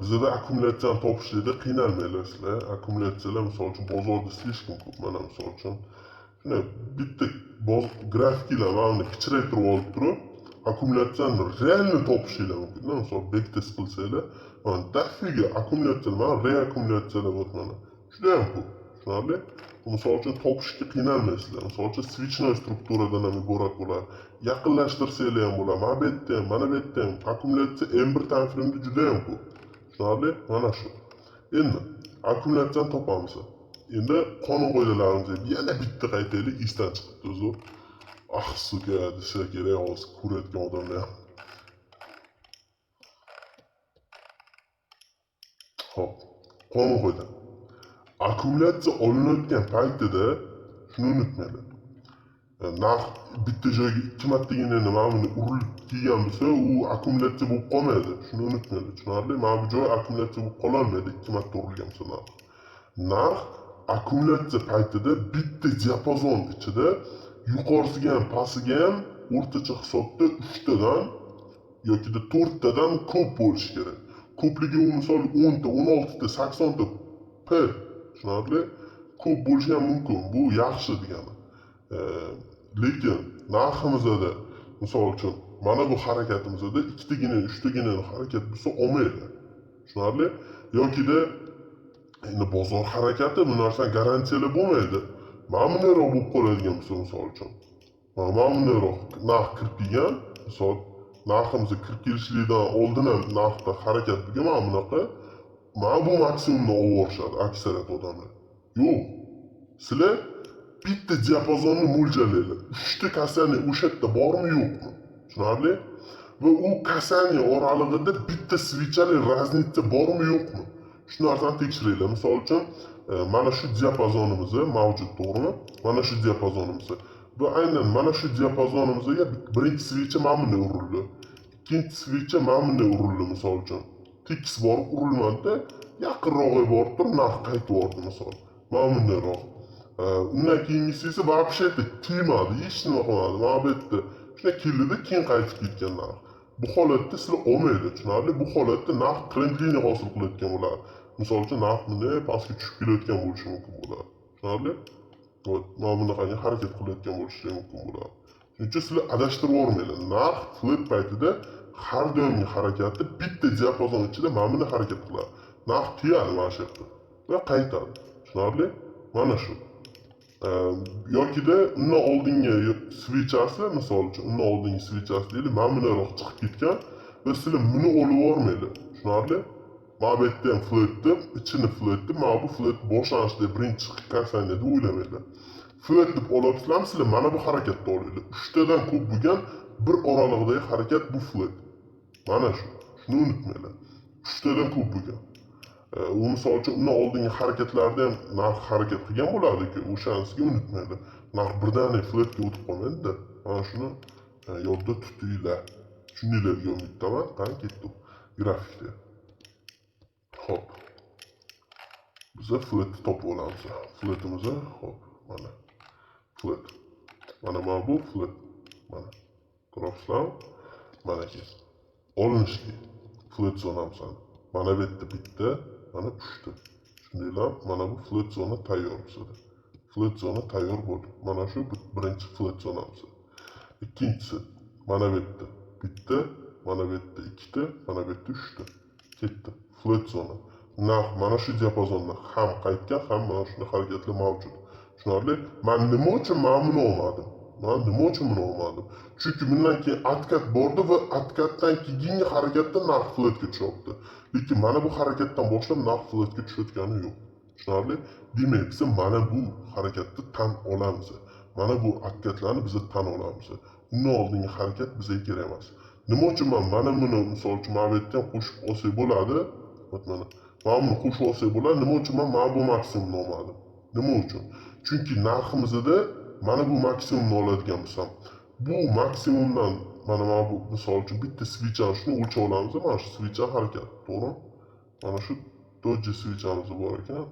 Bizada akkumulyatsiyani topishlikda qiynalmanglar sizlar. Akkumulyatsiyalar misol uchun bozorda слишком ko'p. Mana misol uchun shunday bitta grafiklar mana buni kichraytirib olib turib, Akkumulyatsiyani реально topishinglar mumkin. Misol backtest qilsanglar, mana дофига akkumulyatsiya, mana reakkumulyatsiyalar bor mana. Juda ham ko'p. Tushunarli? Misol uchun topishga qiynalmaysizlar. Misol uchun свечной strukturadan ham iborat bo'ladi. Yaqinlashtirsanglar ham bo'ladi. Mana bu yerda ham, mana bu yerda ham akkumulyatsiya M1 time frame'da juda ham ko'p. Tushunarli? Mana shu. Endi akkumulyatsiyani topamiz. Endi qonun qoidalarimizga yana bitta qaytaylik, esdan chiqibdi uzr. Ah, сука, desa kerak hozir ko'rayotgan odamlar ham. Xo'p, qonun qoida. Akkumulyatsiya olinayotgan paytida shuni unutmanglar. Narx bitta joyga ikki martagina nima buni urilib kelgan bo'lsa, u akkumulyatsiya bo'lib qolmaydi. Shuni unutmanglar. Tushunarli? Mana bu joy akkumulyatsiya bo'lib qololmaydi ikki marta urilgan bo'lsa narx. Narx akkumulyatsiya paytida bitta diapazon ichida yuqorisiga ham pastiga ham o'rtacha hisobda 3 tadan yoki 4 tadan ko'p bo'lishi kerak. Ko'pligi u misol 10 ta, 16 ta, 80 ta p, tushunarli? Ko'p bo'lishi ham mumkin. Bu yaxshi degani. Lekin narximizda misol uchun mana bu harakatimizda ikkitagina, uchtagina harakat bo'lsa olmaydi. Tushunarli? Yokida endi bozor harakati bu narsani garantiyalab bo'lmaydi. Mana bundayroq bo'lib qoladigan bo'lsa misol uchun. Mana bundayroq narx kirib kelgan, misol narximiz kirib kelishligidan oldin ham narxda harakat bo'lgan mana bunaqa. Mana bu maksimumni olib yuborishadi aksariyat odamlar. Yo'q. Sizlar bitta diapazonni mo'ljallanglar. 3 ta kasani o'sha yerda bormi, yo'qmi? Tushunarli? Va u kasani oralig'ida bitta свечали разница bormi, yo'qmi? Shu narsani tekshiringlar. Misol uchun, mana shu diapazonimiz mavjud, to'g'rimi? Mana shu diapazonimiz. Va aynan mana shu diapazonimizga birinchi свеча mana bunday urildi. Ikkinchi свеча mana bunday urildi misol uchun. Tekis borib urilmadi, yaqinrog'iga borib turib narx qaytib yubordi misol. Mana bundayroq. Undan keyingisi esa вообще tegmadi, hech nima qilmadi. Mana bu yerda shunday keldida, keyin qaytib ketgan narx. Bu holatda sizlar olmaydi, tushunarli? Bu holatda narx trend liniya hosil qilayotgan bo'ladi. Misol uchun narx bunday pastga tushib kelayotgan bo'lishi mumkin bo'ladi. Tushunarli? Вот, mana bunaqangi harakat qilayotgan bo'lishi mumkin bo'ladi. Shuning uchun sizlar adashtirib yubormanglar. Narx flat paytida har doimgi harakati bitta diapazon ichida mana bunday harakat qiladi. Narx tiyadi mana shu yerda va qaytadi. Tushunarli? Mana shu. Yokida undan oldingi svechasi, misol uchun undan oldingi svechasi deylik, mana bundayroq chiqib ketgan va sizlar buni olib yubormanglar. Tushunarli? Mana bu yerda ham flat deb, ichini flat deb, mana bu flat boshlanishda birinchi chiqib kasani deb o'ylamanglar. Flat deb olyapsizlarmi, sizlar mana bu harakatni olinglar. 3 tadan ko'p bo'lgan bir oralig'idagi harakat bu flat. Mana shu. Shuni unutmanglar. 3 tadan ko'p bo'lgan. U misol uchun undan oldingi harakatlarda ham narx harakat qilgan bo'ladi-ku, o'shanisiga unutmanglar. Narx birdaniga flatga o'tib qolmaydi-da. Mana shuni yodda tutinglar. Tushundinglar degan umiddaman. Qani ketdik grafikda. Xo'p. Biz flatni topib olamiz. Flatimiz, xo'p, mana. Flat. Mana bu flat. Mana. Ko'rasizlarmi? Mana ki. Olinishli flat zonamiz. Mana bu yerda bitta, mana 3ta. Shundaylar, mana bu flat zona tayyor bizada. Flat zona tayyor bo'ldi. Mana shu birinchi flat zonamiz. Ikkinchisi mana bu yerda bitta, mana bu yerda ikkita, mana bu yerda 3ta. Ketdi. Flat zona. Narx mana shu diapazonda ham qaytgan, ham mana shunday harakatlar mavjud. Tushunarli? Men nima uchun mana buni olmadim? Men nima uchun buni olmadim? Chunki bundan keyin atkat bordi va atkatdan keyingi harakatda narx flatga tushyapti. Lekin mana bu harakatdan boshlab narx flatga tushayotgani yo'q. Tushunarli? Demak, biz mana bu harakatni tan olamiz. Mana bu atkatlarni biz tan olamiz. Undan oldingi harakat bizga kerak emas. Nima uchun men mana buni misol uchun mana bu yerda ham qo'shib olsak bo'ladi? Mana mana buni qo'shib olsak bo'ladi. Nima uchun men mana bu maksimumni olmadim? Nima uchun? Chunki narximizda mana bu maksimumni oladigan bo'lsam, bu maksimumdan mana bu misol uchun bitta svechani shuni o'lchab olamiz, mana shu svecha harakat, to'g'rimi? Mana shu doji svechamiz bor ekan.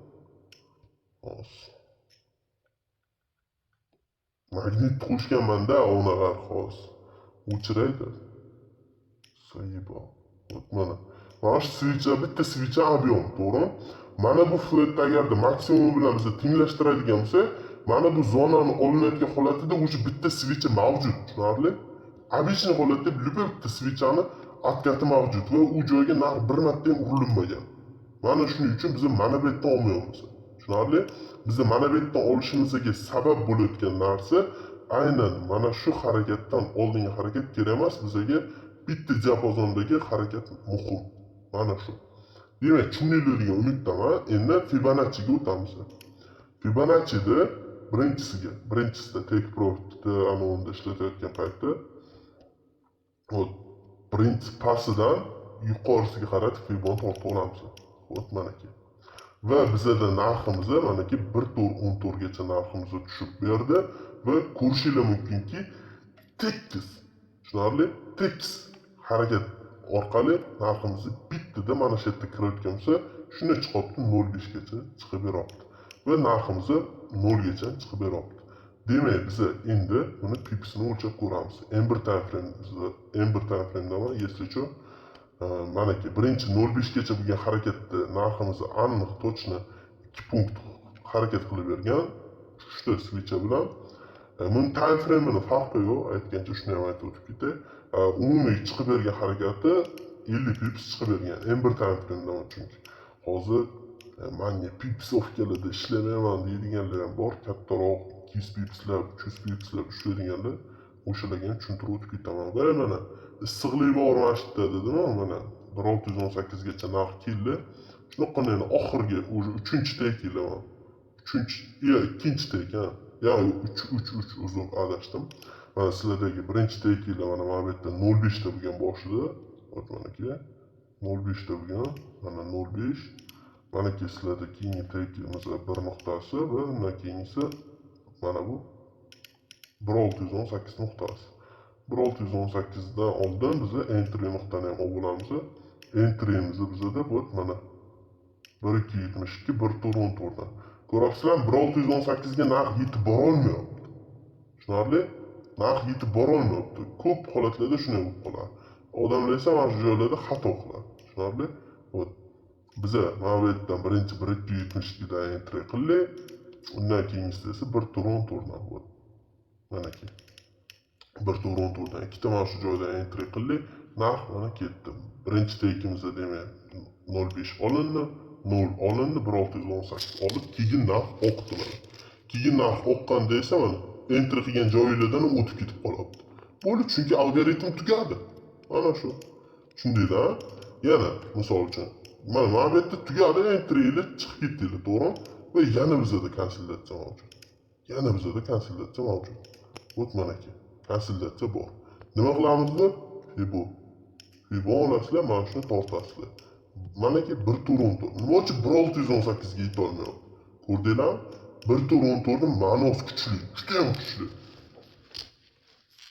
Hozir magnit qo'shganman-da, unaqa hozir o'chiraydi. Sayiba. Mana mana shu svecha, bitta svecha объем, to'g'rimi? Mana bu flatda agarda maksimum bilan biz tenglashtiradigan bo'lsak, mana bu zonani olinayotgan holatida o'sha bitta svecha mavjud, tushunarli? Обычный holatda любой bitta свеча ni откат i mavjud va u joyga narx bir marta ham urilmagan. Mana shuning uchun biz mana bu yerdan olmayapmiz. Tushunarli? Bizni mana bu yerdan olishimizga sabab bo'layotgan narsa aynan mana shu harakatdan oldingi harakat kerak emas, bizaga bitta diapazondagi harakat muhim. Mana shu. Demak, tushundinglar degan umiddaman. Endi Fibonacciga o'tamiz. Fibonacci'da birinchisiga, birinchisida, take profitni anavi ishlatayotgan paytda, вот, birinchi pastidan yuqorisiga qaratib Fiboni tortib olamiz. Вот, manaki. Va bizada narximiz manaki 1,14 gacha narximiz tushib berdi va ko'rishinglar mumkinki, tekis, tushunarli, tekis harakat orqali narximizni bittada mana shu yerda kirayotgan bo'lsa, shunday chiqyapti, 0,5 gacha chiqib beryapti va narximiz 0 gacha chiqib beryapti. Demak, biza endi buni pipsini o'lchab ko'ramiz. M1 time frame, M1 time framedaman, если что. Manaki birinchi 0,5 gacha bo'lgan harakatda narximiz aniq, точно 2 punkt harakat qilib bergan uchta свеча bilan. Buni time frame'ini farqi yo'q, aytgancha shuni ham aytib o'tib ketay. Umumiy chiqib bergan harakati 50 pips chiqib bergan M1 time frame'daman, chunki hozir manga пипсовка larda ishlamayman deydiganlar ham bor, kattaroq 200 pipslab, 300 pipslab ishlaydiganlar, o'shalarga ham tushuntirib o'tib ketaman. Va mana issiqlik bor mana shu yerda dedim, mana 1,618 gacha narx keldi. Shunaqa endi oxirgi уже uchinchi take, uchinchi yo ikkinchi take, ha, yo uch, uch, uch, uzr, adashdim. Mana sizlardagi birinchi take mana bu yerda 0,5 ta bo'lgan boshida. Вот, manaki 0,5 ta bo'lgan, mana 0,5. Manaki sizlarda keyingi takeimiz bir nuqtasi va undan keyingisi mana bu 1,618 nuqtasi. 1,618 dan oldin biza entry nuqtani ham olib olamiz. Entrymizni bizada вот mana 1,272, 1,414 dan. Ko'ryapsizlarmi, 1,618 ga narx yetib borolmayapti. Tushunarli? Narx yetib borolmayapti. Ko'p holatlarda shunday bo'lib qoladi. Odamlar esa mana shu joylarda xato qiladi. Tushunarli? Вот. Biza mana bu yerdan birinchi 1,272 dan entry qildik. Undan keyingisi esa 1,414 dan. Вот. Manaki. 1,414 dan ikkita mana shu joydan entry qildik. Narx mana ketdi. Birinchi takeimizda demak 0,5 olindi, 0 olindi, 1,618 olib, keyin narx oqdi mana. Keyin narx oqqanda esa mana entry qilgan joylardan o'tib ketib qolyapti. Bo'ldi, chunki algoritm tugadi. Mana shu. Tushundinglar? Yana misol uchun mana bu yerda tugadi, entrylar chiqib ketdinglar, to'g'rimi? Va yana bizada konsolidatsiya mavjud. Yana bizada konsolidatsiya mavjud. Вот, manaki konsolidatsiya bor. Nima qilamiz? Fibo. Fibo olasizlar, mana shuni tortasizlar. Manaki 1,414. Nima uchun 1,618 ga yetolmayapti? Ko'rdinglarmi? 1,414 ni ma'nosi kuchli, judayam kuchli.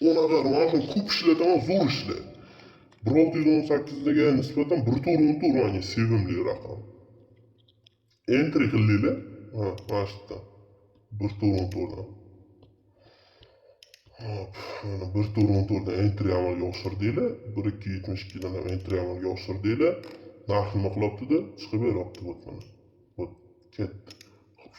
Unaqa mana shuni ko'p ishlataman, zo'r ishlaydi. 1,618 ga nisbatan 1,414 manga sevimli raqam. Entry qildinglar. Ha, mana shu yerdan. 1,414 dan. Hop, mana 1,414 dan entry amalga oshirdinglar. 1,272 dan ham entry amalga oshirdinglar. Narx nima qilyapti-da? Chiqib beryapti, вот mana. Вот, ketdi.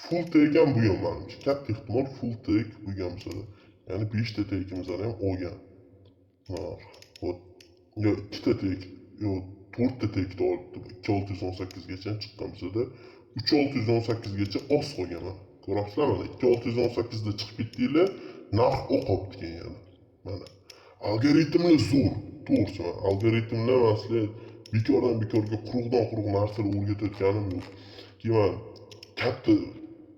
Full take ham bo'lgan manimcha. Katta ehtimol full take bo'lgan bizada. Ya'ni 5 ta takeimizni ham olgan. Narx. Вот. Yo ikkita take, yo to'rtta take'ni olibdi. 2,618 gacha chiqqan bizada. 3,618 gacha oz qolgan mana. Ko'ryapsizlar, mana 2,618 da chiqib ketdinglar, narx oqyapti keyin yana. Mana. Algoritmlar zo'r, to'g'risi. Mana algoritmlar, man sizlar bekordan bekorga quruqdan quruq narsalar o'rgatayotganim yo'q. Keyin man katta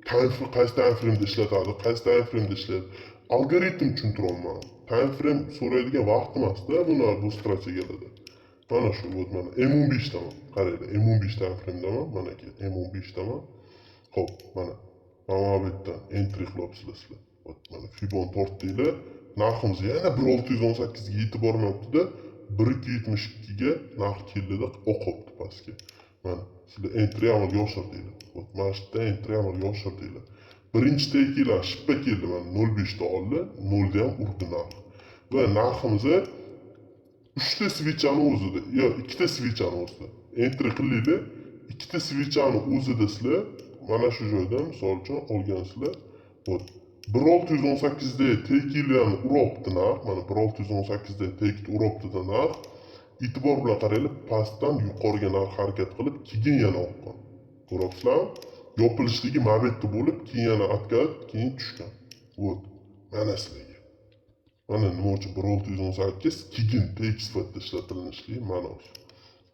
time frame, qaysi time frame'da ishlatadi, qaysi time frame'da ishlaydi. Algoritm tushuntiryapman. Time frame so'raydigan vaqt emasda buni, bu strategiyalarda. Mana shu, вот, mana M15 daman. Qaranglar, M15 time frame'daman, manaki M15 daman. Xo'p, mana bu yerdan entry qilyapsizlar sizlar. Вот, mana Fibon tortdinglar. Narximiz yana 1,618 ga yetib bormayapti-da, 1,272 ga narx keldida oqyapti pastga. Mana sizlar entry amalga oshirdinglar. Вот, mana shu yerda entry amalga oshirdinglar. Birinchi take'lar shippa keldi, mana 0,5 ta oldi, 0 da ham urdi narx. Va narximiz uchta свеча ni o'zida, yo ikkita свеча ni o'zida entry qildinglar, ikkita свеча ni o'zida sizlar mana shu joyda misol uchun olgansizlar. Вот. 1.618da take'larni uribdi narx. Mana, 1.618da take uribdida narx. E'tibor bilan qaranglar, pastdan yuqoriga narx harakat qilib, keyin yana oqqan. Ko'ryapsizlarmi? Yopilishligi mana bu yerda bo'lib, keyin yana откат, keyin tushgan. Вот, mana sizlarga. Mana nima uchun 1.618 keyin take sifatida ishlatilishligi ma'nosi.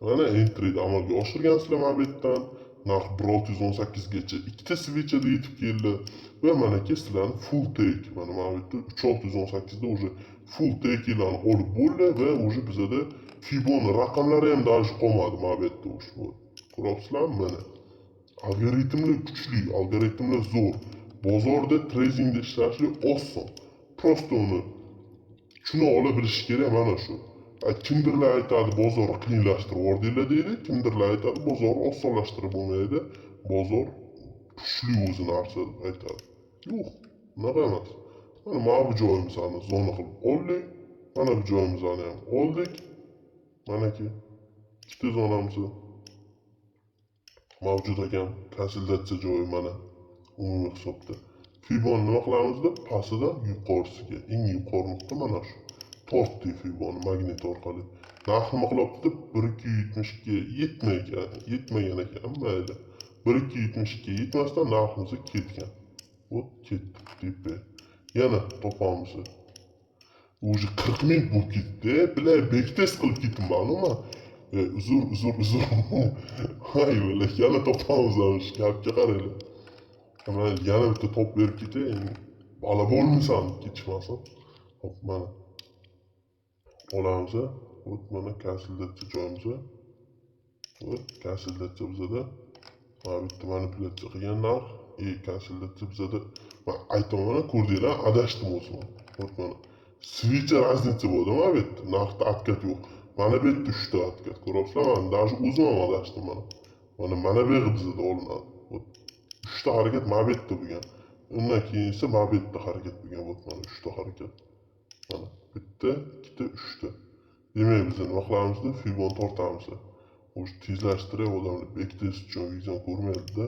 Mana, entryni amalga oshirgansizlar mana bu yerdan. Narx 1.618 gacha ikkita свеча da yetib keldi va manaki sizlarni full take, mana bu yerda 3.618 da уже full take'larni olib bo'ldi va уже bizada Fiboni raqamlari ham даже qolmadi mana bu yerda уже. Вот. Ko'ryapsizlarmi? Mana. Algoritmlar kuchli, algoritmlar zo'r. Bozorda tradingda ishlashlik oson. Просто uni tushuna ola bilish kerak, mana shu. Kimdirlar aytadi, bozorni qiyinlashtirib yubordinglar deydi, kimdirlar aytadi, bozorni osonlashtirib bo'lmaydi, bozor kuchli o'zi narsa deb aytadi. Yo'q, unaqa emas. Mana bu joyimizni zona qilib oldik, mana bu joyimizni ham oldik. Manaki ikkita zonamiz mavjud ekan, konsolidatsiya joyi, mana, umumiy hisobda. Fiboni nima qilamiz deb pastidan yuqorisiga, eng yuqori nuqta mana shu. Tortdik Fiboni magnit orqali. Narx nima qilyapti deb 1.270 ga yetmagan, yetmagan ekan, mayli. 1.272 ga yetmasdan narximiz ketgan. Вот, ketdi tepa. Yana topamiz. Уже 40 minut bo'lib ketdi. Бля, backtest qilib ketdim man. Uzr, uzr, uzr. Hay, бля, yana topamiz shu gapga qaranglar. Mana, yana bitta top berib ketay. Bola bo'lmisan deb ketishmasin. Hop, mana. Olamiz. Вот, mana konsolidatsiya joyimiz. Вот, konsolidatsiya bizada. Mana bitta manipulyatsiya qilgan narx. Konsolidatsiya bizada. Man aytaman, ko'rdinglar, adashdim o'zim. Вот, mana. Свеча разница bo'ldi mana bu yerda. Narxda откат yo'q. Mana bu yerda uchta откат. Ko'ryapsizlar, mana даже o'zim ham adashdim mana. Mana bu yerda bizada olinadi. Вот. Uchta harakat mana bu yerda bo'lgan. Undan keyin esa mana bu yerda harakat bo'lgan. Вот, mana uchta harakat. Mana bitta, ikkita, uchta. Demak, biz nima qilamiz? Fiboni tortamiz. Уже tezlashtirib, odamlar backtest uchun videoni ko'rmaydi-da.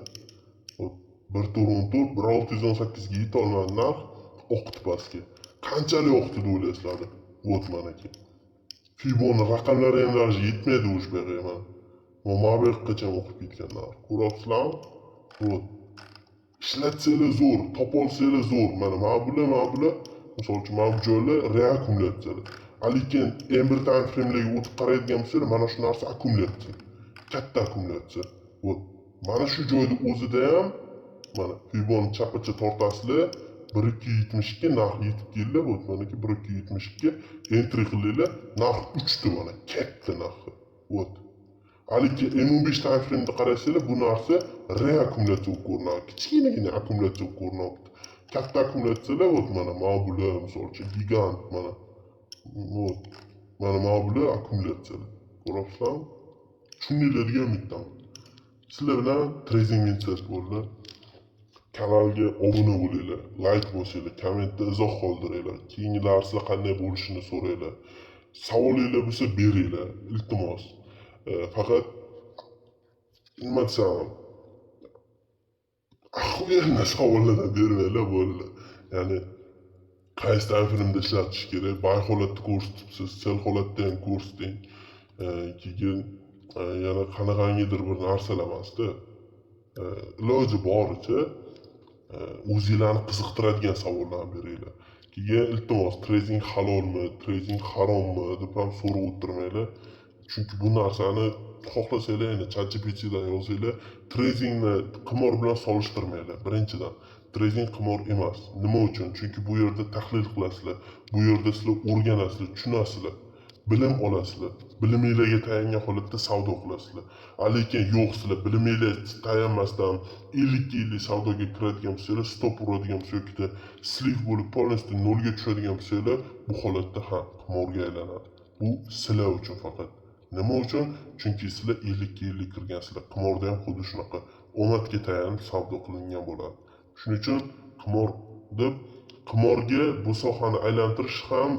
Вот, 1.414, 1.618 ga yetolmadi narx, oqdi pastga. Qanchalik oqdi deb o'ylaysizlar? Вот, manaki. Fiboni raqamlari ham даже yetmaydi уже bu yerga, mana. Mana bu yoqqacha oqib ketgan narx. Ko'ryapsizlarmi? Вот. Ishlatsanglar zo'r, topolsanglar zo'r. Mana bular, misol uchun, mana bu joylar reakkumulyatsiyalar. Lekin M1 time framelarga o'tib qaraydigan bo'lsanglar, mana shu narsa akkumulyatsiya. Katta akkumulyatsiya. Вот. Mana shu joyda o'zida ham mana Fiboni chapacha tortasizlar, 1.272 narx yetib keldi. Вот, manaki 1.272 entry qildinglar, narx uchdi, mana katta narxi. Вот. Lekin M15 time frame'da qarasanglar, bu narsa reakkumulyatsiya bo'lib ko'rinadi. Kichkinagina akkumulyatsiya bo'lib ko'rinyapti. Katta akkumulyatsiyalar, вот, mana bular, misol uchun, gigant, mana. Вот. Mana bular akkumulyatsiyalar. Ko'ryapsizlarmi? Tushundinglar degan umiddaman. Sizlar bilan Trading Mindset bo'ldi. Kanalga obuna bo'linglar, layk bosinglar, kommentda izoh qoldiringlar. Keyingi darslar qanday bo'lishini so'ranglar. Savolinglar bo'lsa beringlar, iltimos. Faqat nima desam, охуенно savollardan bermanglar, bo'ldi. Ya'ni qaysi time frame'da ishlatish kerak, buy holatda ko'rsatibsiz, sell holatda ham ko'rsating. Keyin yana qanaqangidir bir narsalar emasda. Iloji boricha o'zinglarni qiziqtiradigan savollarni beringlar. Keyin, iltimos, trading halolmi, trading harommi deb ham so'rab o'tirmanglar. Chunki bu narsani xohlasanglar endi ChatGPTdan yozinglar. Tradingni qimor bilan solishtirmanglar. Birinchidan, trading qimor emas. Nima uchun? Chunki bu yerda tahlil qilasizlar. Bu yerda sizlar o'rganasizlar, tushunasizlar, bilim olasizlar. Biliminglarga tayangan holatda savdo qilasizlar. Lekin yo'q, sizlar biliminglarga tayanmasdan 50 ga 50 savdoga kiradigan bo'lsanglar, stop uradigan bo'lsa yokida слив bo'lib полностью nolga tushadigan bo'lsanglar, bu holatda ha, qimorga aylanadi. Bu sizlar uchun faqat. Nima uchun? Chunki sizlar 50 ga 50 kirgansizlar. Qimorda ham xuddi shunaqa omadga tayanib savdo qilingan bo'ladi. Shuning uchun qimor deb qimorga bu sohani aylantirish ham,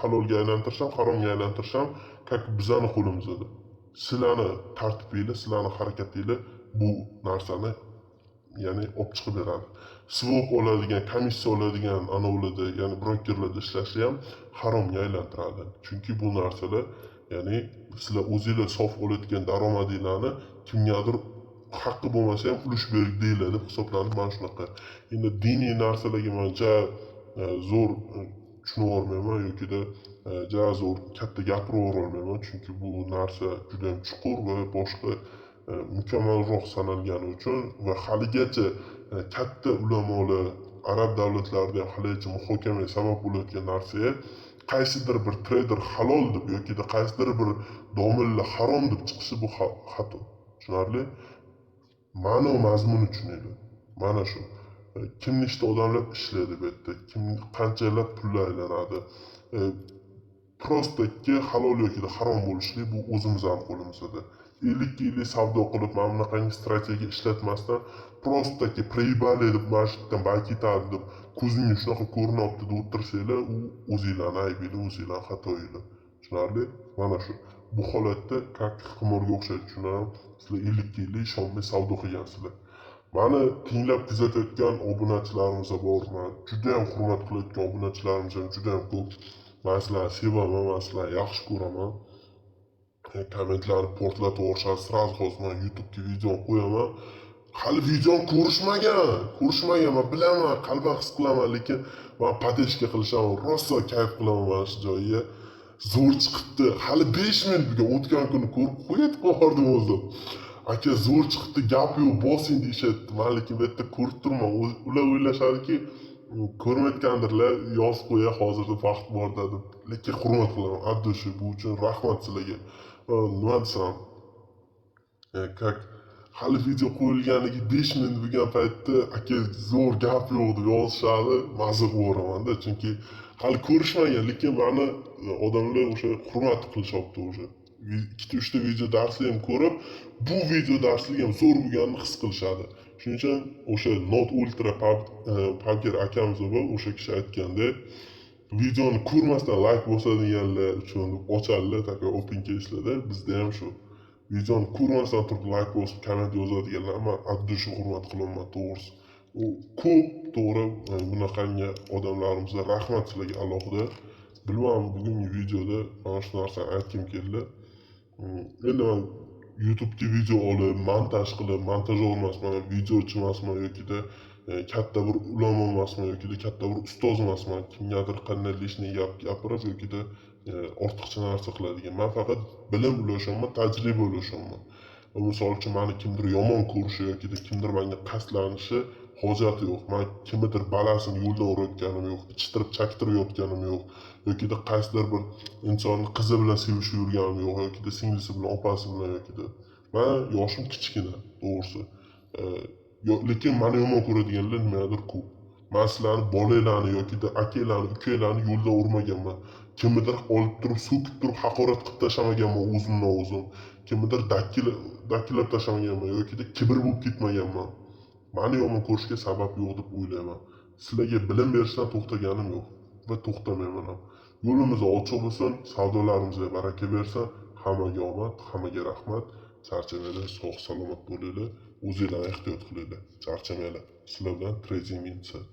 halolga aylantirish ham, haromga aylantirish ham как bizani qo'limizda. Sizlarni tartibinglar, sizlarni harakatinglar bu narsani ya'ni olib chiqib beradi. Swap oladigan, komissiya oladigan anavilarda, ya'ni brokerlarda ishlashni ham haromga aylantiradi. Chunki bu narsalar, ya'ni sizlar o'zinglar sof olayotgan daromadinglarni kimgadir haqqi bo'lmasa ham ulush berdinglar deb hisoblanib, mana shunaqa. Endi diniy narsalarga man ja zo'r tushunib olmayman yokida ja zo'r katta gapirib olmayman, chunki bu narsa juda ham chuqur va boshqa mukammalroq sanalgani uchun va haligacha katta ulamolar arab davlatlarida ham haligacha muhokamaga sabab bo'layotgan narsaga qaysidir bir treyder halol deb yokida qaysidir bir domilla harom deb chiqishi bu xato. Tushunarli? Ma'no mazmuni tushuninglar. Mana shu. Kim nechta odamlar ishlaydi bu yerda, kim qanchalab pullar aylanadi. Prostaki halol yoki harom bo'lishlik bu o'zimizning qo'limizda. 50-50 savdo qilib, mana bunaqangi strategiya ishlatmasdan prostaki проебали deb mana shu yerdan bay ketadi deb ko'zingga shunaqa ko'rinyapti deb o'tirsanglar, u o'zinglarning aybinglar, o'zinglarning xatoyinglar. Tushunarli? Mana shu. Bu holatda как qimorga o'xshaydi, tushunarli? Sizlar 50-50 ishonmay savdo qilgansizlar. Mani tinglab kuzatayotgan obunachilarimiz bor, man juda ham hurmat qilayotgan obunachilarimiz ham juda ham ko'p. Men sizlarni sevaman, men sizlarni yaxshi ko'raman. Kommentlarni portlatib yuborishadi, sразу hozir men YouTube'ga video qo'yaman. Hali videoni ko'rishmagan, men bilaman, qalban his qilaman, lekin men поддержка qilishaman, rosa kayf qilaman mana shu joyiga. Zo'r chiqibdi. Hali 5 minut bugun o'tgan kuni ko'rib qo'yib qo'yardim o'zim. Aka zo'r chiqibdi, gap yo'q, bosing deyishyapti. Men lekin bu yerda ko'rib turman. Ular o'ylashadiki, ko'rmayotgandirlar, yozib qo'ya hozirda vaqt bor deb. Lekin hurmat qilaman, от души bu uchun rahmat sizlarga. Nima desam, как hali video qo'yilganiga 5 minut bo'lgan paytda aka zo'r gap yo'q deb yozishadi, maza qilib yuboramanda, chunki hali ko'rishmagan, lekin mani odamlar o'sha hurmat qilishyapti уже. Ikkita uchta video darsni ham ko'rib, bu video darslik ham zo'r bo'lganini his qilishadi. Shuning uchun o'sha Not Ultra Pubger akamiz bor, o'sha kishi aytgandek, videoni ko'rmasdan layk bosadiganlar uchun deb ochadilar, такой open case'larda bizda ham shu videoni ko'rmasdan turib layk bosib komment yozadiganlar man от души hurmat qilaman, to'g'risi. U ko'p, to'g'ri, bunaqangi odamlarimizga rahmat sizlarga alohida. Bilmadim, bugungi videoda mana shu narsani aytgim keldi. Endi man YouTube'ga video olib, montaj qilib, montajyor emasman, videochi emasman yokida katta bir ulamo emasman yokida katta bir ustoz emasman. Kimgadir qanday лишний gap gapirib yokida ortiqcha narsa qiladigan. Men faqat bilim ulashaman, tajriba ulashaman. Misol uchun mani kimdir yomon ko'rishi yokida kimdir menga qasdlanishi hojati yo'q. Men kimnidir balasini yo'ldan urayotganim yo'q, ichtirib chaktirib yotganim yo'q yokida qaysidir bir insonni qizi bilan sevishib yurganim yo'q yokida singlisi bilan, opasi bilan yokida. Men yoshim kichkina, to'g'risi. Lekin mani yomon ko'radiganlar nimagadir ko'p. Men sizlarni bolanglarni yokida akanglarni, ukanglarni yo'ldan urmaganman. Kimnidir olib turib, so'kib turib haqorat qilib tashlamaganman o'zimdan o'zim. Kimnidir dakkilab tashlamaganman yokida kibr bo'lib ketmaganman. Mani yomon ko'rishga sabab yo'q deb o'ylayman. Sizlarga bilim berishdan to'xtaganim yo'q va to'xtamayman ham. Yo'limiz ochiq bo'lsin, savdolarimizga baraka bersin. Hammaga omad, hammaga rahmat. Charchamanglar, sog' salomat bo'linglar. O'zinglarni ehtiyot qilinglar. Charchamanglar. Sizlar bilan Trading Mindset.